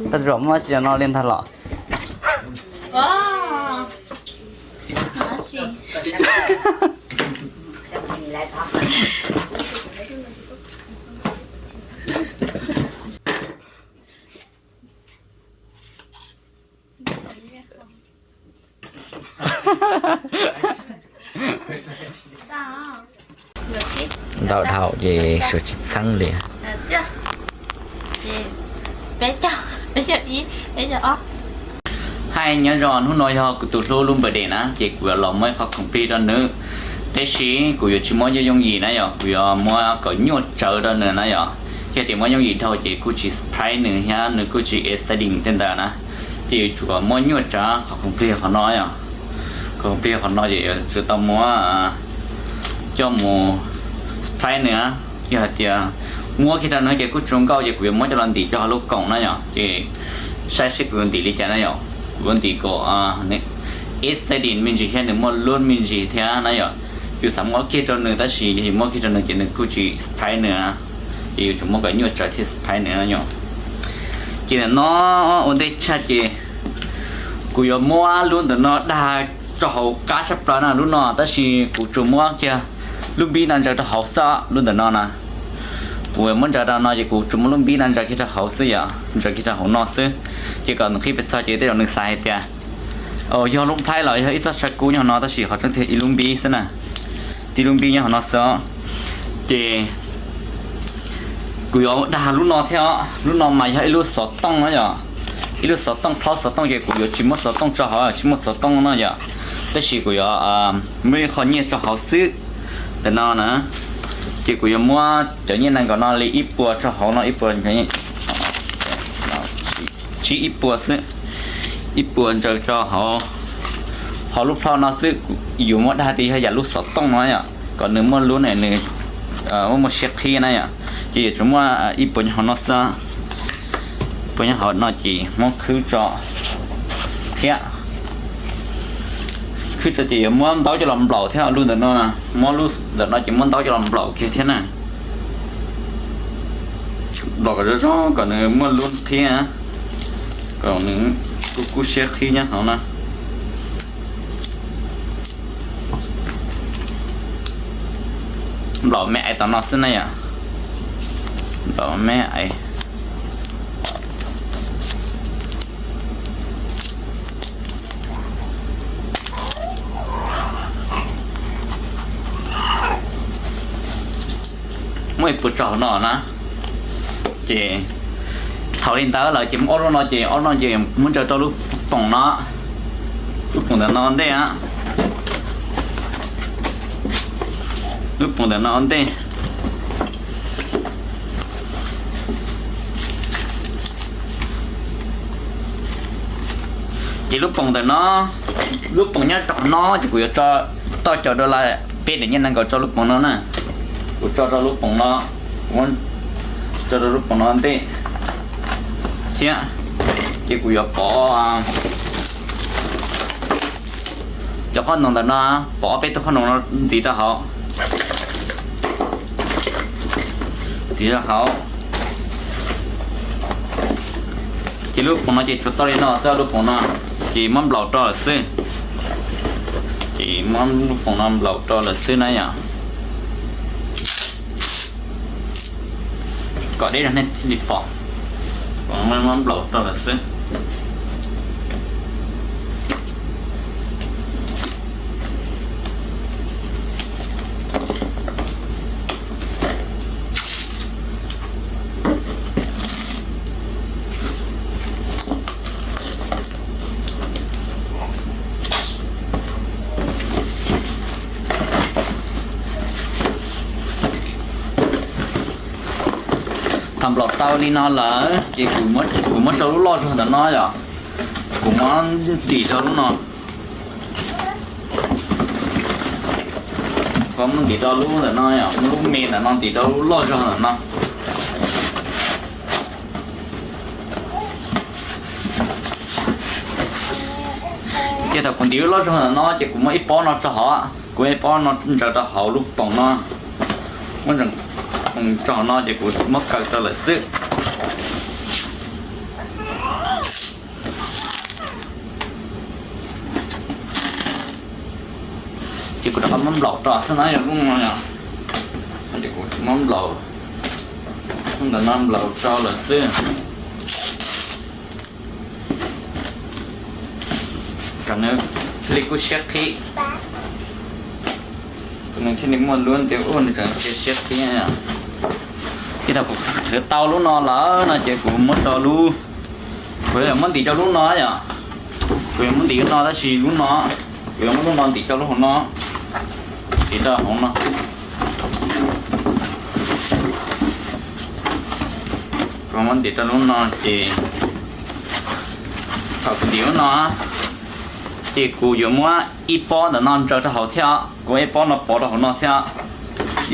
Koj tsis pom muaj tsi no li ntag los? Ntau dhau ces suav tsis txheeb li. Hais nyob zoo, hnub no yog kuv tus hlub lub birthday na, ces kuv yuav los muab ib qho khoom plig rau nws. Tab sis kuv yuav tsis muab yooj yooj yim na yom, kuv yuav muab kom nyuaj tsawv rau nws na yom. Yog tias muab yooj yim dhau ces kuj tsis surprise nws thiab nws kuj tsis exciting tej ntawd na. Ces yuav tsum muab nyuaj tsawv qhov khoom plig qhov no yom. Qhov khoom plig qhov no ces yuav tsum tau muab coj mus surprise nws. Yog hais tias muab kiag rau nws ces kuj tsis zoo nkauj, ces kuv yuav muab coj los ntim rau hauv lub koom na yom. Ces saib seb kuv yuav ntim li cas na yom. Kuv yuav ntim kom exciting me ntsis thiab nws muaj lub me ntsis thiab na yom. Yus xav muab kiag rau nws tab sis yog muab kiag rau nws ces nws kuj tsis surprise nws. Ces yuav tsum muab kom nyuaj tsawv thiab surprise nws na yom. Ces ntawm no ua ntej tshaj ces kuv yuav muab lub ntawm no dag rau hauv qab sab plaws na lub no, tab sis kuv tsuas muab kiag lub npib no ntsaws rau hauv xwb lub ntawm no na. Kuv muab ntsaws rau no ces kuv tsuas muab lub npib no ntsaws kiag rau hauv xwb yom, ntsaws kiag rau hauv no xwb. Ces kom nws qhib pes txog ces tej zaum nws xav hais tias yog lub nplhaib los yog ib txoj saw kub nyob hauv no tab sis qhov tseeb tiag ib lub npib xwb na. Tib lub npib nyob hauv no xwb. Ces kuv yuav dag lub no thiab, lub no mas yog ib lub xov tooj na yom. Ib lub xov tooj, plhob xov tooj ces kuv yuav tsis muab xov tooj tso hauv, tsis muaj xov tooj no yom. Tab sis kuv yuav muab ib qho nyiaj tso hauv xwb. Ntawm no na, ces kuv yuav muab cov nyiaj nees nkaum no li ib puas tso hauv no, ib puas, tsib ib puas xwb, ib puas ntsaws tso hauv lub plhob no xwb. Yuav muab dag tias yog yam lub xov tooj no yom, kom nws muaj lub ne nws muaj muaj siab qhib na yom. Ces yuav tsum muab ib puas nyob hauv no xwb. Puas nyob hauv no ces muab khwb tso thiab. Khwb tso ces yuav muab ntaub coj los nplaum thiab lub ntawm no. Muab lub ntawm no ces muab ntaub coj los nplaum kiag thiab na. Nplaum kom zoo zoo kom nws muaj lub qhib, kom nws kub kub siab qhib nyob hauv na. Nplaum me aiv tom no xwb na yom. Nplaum me aiv. Muab ib puas tso hauv no na. Ces thaum li ntawd lawm ces muab ob lub no ces ob lub no ces muab ntsaws rau lub poom no. Lub poom ntawm no ntej. Lub poom ntawm no ntej. Ces lub poom ntawm no, lub poom nyob rau no ces kuv yuav tso tau cov dollar peb daim nyiaj nees nkaum rau lub poom no na. Kuv tso rau lub poom no, kuv muab tso rau lub poom no ntej thiab. Ces kuv yuav pov cov qhob noom ntawm no, pov ob peb tug qhob noom no ntxiv rau hauv. Ntxiv rau hauv. Ces lub poom no ces tsuas tau li no xwb, lub poom no ces muab nplaum rau lawm xwb. Ces muab lub poom no nplaum rau lawm xwb na yom. Kom deb rau nej thiaj li pom. Muab nplaum rau lawm xwb. Thaum nplaum tau li no lawm ces kuv muab rau lub loj zog ntawm no yom. Kuv muab ntim rau lub no. Kuv muab ntim rau lub ntawm no yom, muab lub me ntawm no ntim rau lub loj zog ntawm no. Ces thaum kuv ntim lub loj zog ntawm no ces kuv muab ib pob no tso hauv, kuv muab ib pob no ntsaws rau hauv lub poom no. Muab ntsaws tso hauv no ces kuv muab kaw rau lawm xwb. Ces kuv rov qab muab nplaum rau xwb na yom, lub no yom. Ces kuv muab nplaum, ntawm no nplaum rau lawm xwb. Kom nws thiaj li kuj siab qhib, nws thiaj li muaj lub ntiav ub nws tseem cia siab qhib. Ces thaum kuv thawv tau lub no lawm no ces kuv muab rau lub, kuv yuav muab ntim rau lub no yom. Kuv yuav muab ntim lub no tab sis lub no, kuv yuav muab lub no ntim rau lub hauv no, ntim rau hauv no. Kuv muab ntim rau lub no ces thaum kuv ntim lub no ces kuv yuav muab ib pob ntawm no ntsaws rau hauv thiab, kuv muab ib pob no pov rau hauv no thiab,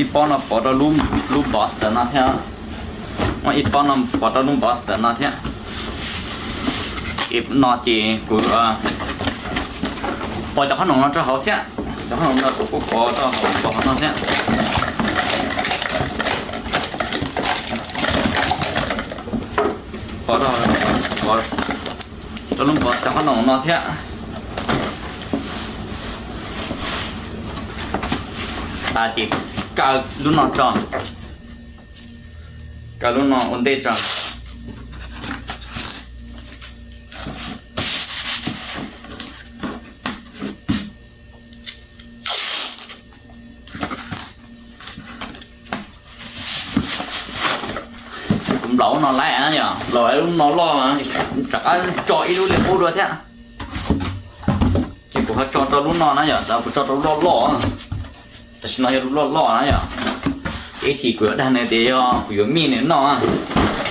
ib pob no pov rau lub box ntawm no thiab, muab ib pob no pov rau lub box ntawm no thiab. Ces no ces kuv pov cov qhob noom no rau hauv thiab, cov qhob noom no kuv kuj pov rau hauv no thiab. Pov rau, pov rau lub box cov qhob noom no thiab. Tas ces kaw lub no tso, kaw lub no ua ntej tso. Kuv nplaum lub no laib na yom, nplaum lub no loj, rov qab tso ib lub li qub dua thiab. Ces kuv ho tso rau lub no na yom, kuv tso rau lub loj loj, tam sim no yog lub loj loj na yom. Ib chim kuv yuav dag nws tias yog kuv yuav mij nws noj,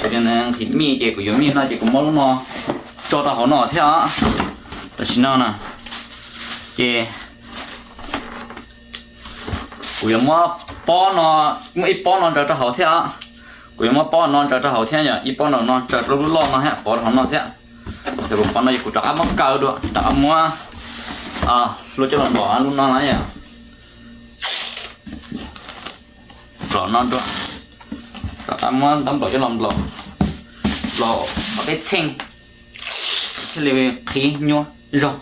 kuv tias nws nqhis mij ces kuv yuav mij noj ces kuv muab lub no tso rau hauv no thiab. Tam sim no na, ces kuv yuav muab pob no, muab ib pob no ntsaws rau hauv thiab. Kuv yuav muab pob no ntsaws rau hauv thiab yom, ib pob no no ntsaws rau lub loj no thiab, pov rau hauv no thiab. Ces kuv pov no ces kuv rov qab muab kaw dua, rov qab muab hlua coj los nplaum lub no na yom. Nplaum no dua, rov qab muab ntaub nplaum coj los nplaum, nplaum ob peb txheej thiaj li qhib nyuaj zog.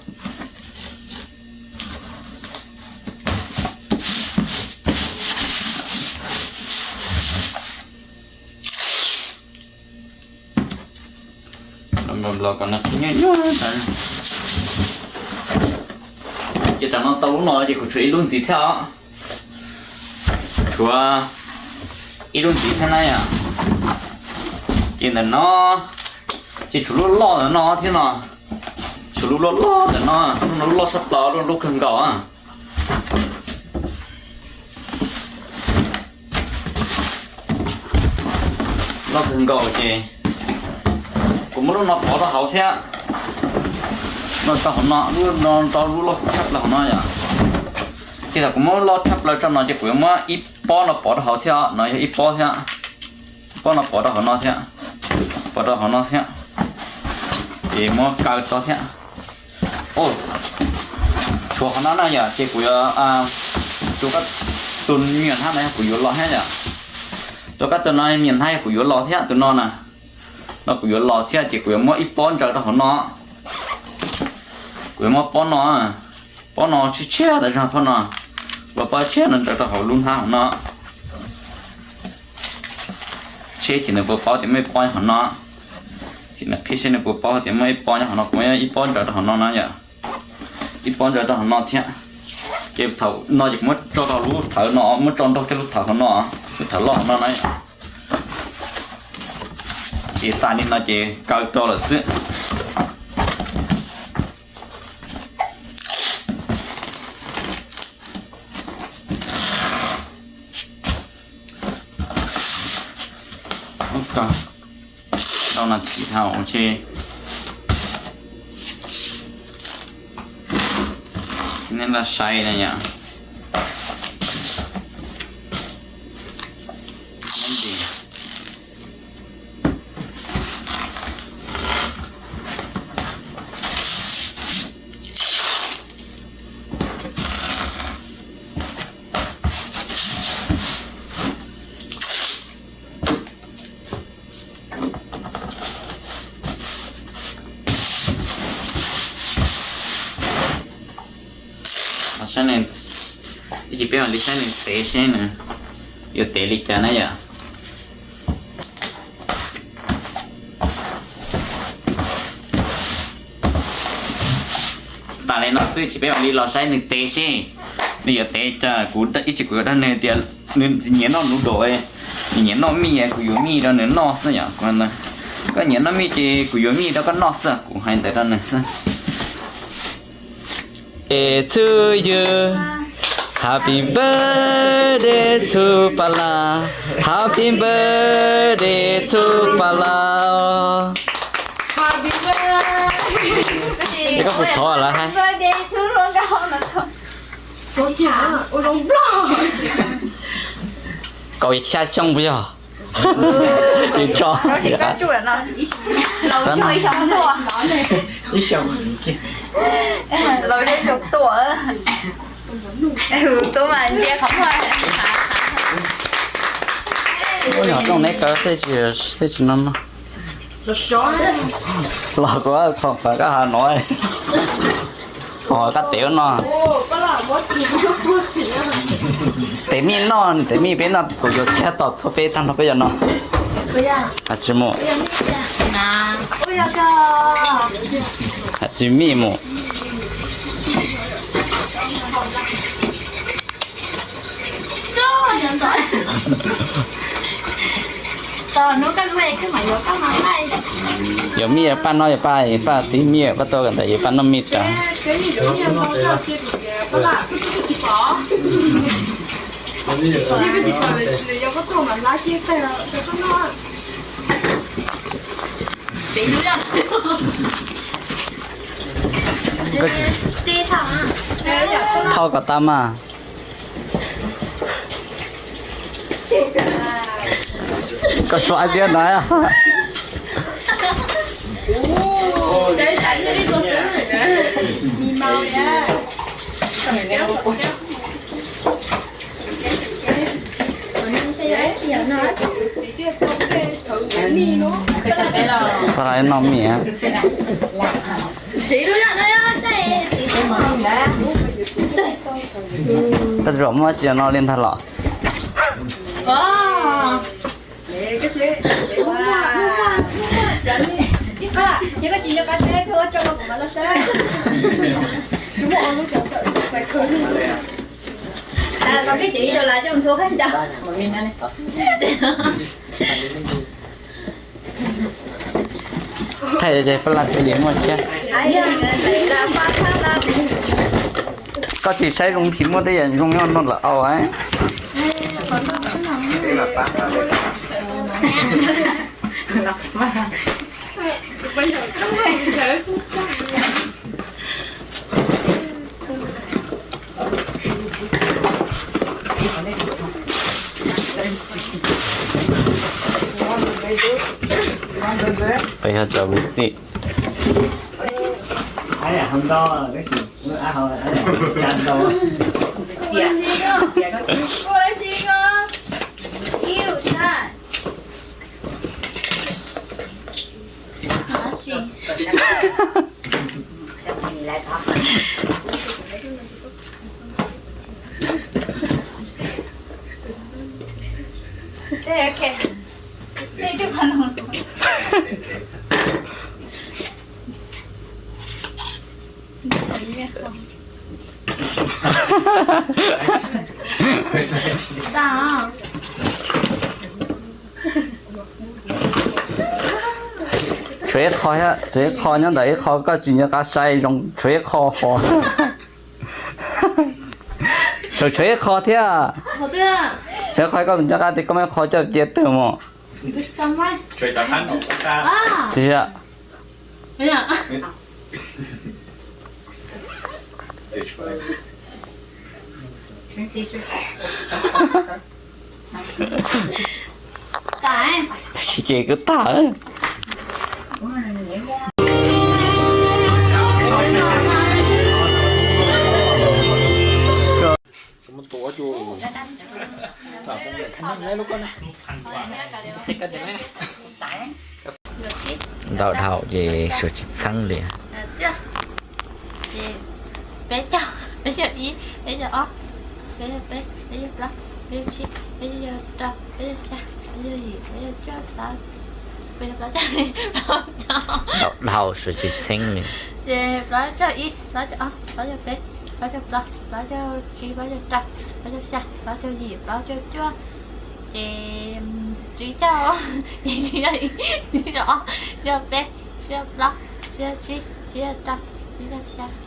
Los kom nws qhib nyuaj nyuaj. Ces tam no tau lub no ces kuv tshuav ib lub ntxiv thiab os. Tshuav ib lub ntxiv thiab na yom. Ces ntawm no ces tshuav lub loj ntawm no thiab no. Tshuav lub loj loj ntawm no, lub no loj tshaj plaws, lub no loj kawg nkaus. Loj kawg nkaus ces kuv muab lub no pov rau hauv thiab. No rau hauv no, lub no rau lub loj tshaj plaws hauv no yom. Ces thaum kuv muab loj tshaj plaws rau no ces kuv yuav muab ib pob no pov rau hauv thiab, no yog ib pob thiab. Pob no pov rau hauv no thiab, pov rau hauv no thiab. Ces muab kaw rau thiab. Tshuav qhov no na yom, ces kuv yuav, tus kab, tus me nyuam hnab no yog kuv yuav los thiab yom. Tus kab tus no me nyuam hnab yog kuv yuav los thiab, tus no na, no kuv yuav los thiab ces kuv yuav muab ib pob ntsaws rau hauv no. Kuv yuav muab pob no, pob no tshiab tshiab tas zog pob no, ua pob tshiab no ntsaws rau hauv lub hnab hauv no. Seb ces nws puas paub tias muaj ib pob nyob hauv no. Ces nws qhib seb nws puas paub tias muaj ib pob nyob hauv no, kuv muab ib pob ntsaws rau hauv no na yom. Ib pob ntsaws rau hauv no thiab. Ces thaum no ces kuv muab tso rau lub thawv no, muab tso nrog kiag lub thawv hauv no, lub thawv loj hauv no na yom. Ces tas li no ces kaw rau lawm xwb. Ub, rau no tsis tau ua tsi. Nej los saib na yom. Saib ne, Tsis peb mam li saib nws tev seb nws yuav tev li cas na yom. Tas li no xwb ces peb mam li los saib nws tev seb nws yuav tev cas. Kuv ib tsam kuv yuav dag nws tias nws tsis nyiam noj noodle, nws nyiam noj mij, kuv yuav mij rau nws noj xwb yom. Koj nyiam noj mij ces kuv yuav mij rau koj noj xwb, kuv hais ntawd rau nws xwb. Birthday to you, happy birthday to Paj Lam, happy birthday to Paj Lam. Koj puas thov lawv hais? Kaum xya xyoo puas yog? Ib tso. Ub, nyob rooj neb kaw tej tsis no. Los kuv qhov qhov koj ha no. Qhov koj tev no. Tev mij noj, tev mij peb noj, kuv yuav kiag tom txhua peb tag nrho peb yuav noj. Has tsis mus. Has tsis mij mus. Yuav mij, Paj noj, yog Paj, Paj txiv mij, Paj tuaj ntawd yog Paj noj mij rau. Thauj kom tau mas. Koj suav tiag no. Paj noj mij. Koj tsis pom muaj tsis no li ntag los? Thaij ces Paj Laj thiaj li muaj siab. Koj tsis saib zoo phim muaj tej yam zoo nyob no lawm au. Peb ho tso vis xij. Tshuav ib qho, tshuav ib qho nyob ntawm ib qho koj tsis nco qab saib zoo, tshuav ib qho ho. Tshuav, tshuav ib qho thiab. Tshuav ib qho koj nco qab tias koj muab ib qho coj cia twg mus. Tsis yog. Sib ces kwv tag. Ntau dhau ces suav tsis txheeb li. Peb caug, peb caug ib, peb caug ob. Peb yog peb, peb yog plaub, peb yog tsib, peb yog rau, peb yog xya, peb yog yim, peb yog cuaj, plaub, peb yog plaub caug, plaub caug, dhau suav tsis txheeb li. Ces plaub caug ib, plaub caug ob, plaub caug peb, plaub caug plaub, plaub caug tsib, plaub caug rau, plaub caug xya, plaub caug yim, plaub caug cuaj, ces tsib caug, ces tsib caug ib, tsib caug ob, tsib caug peb, tsib caug plaub, tsib caug tsib, tsib caug rau, tsib caug xya.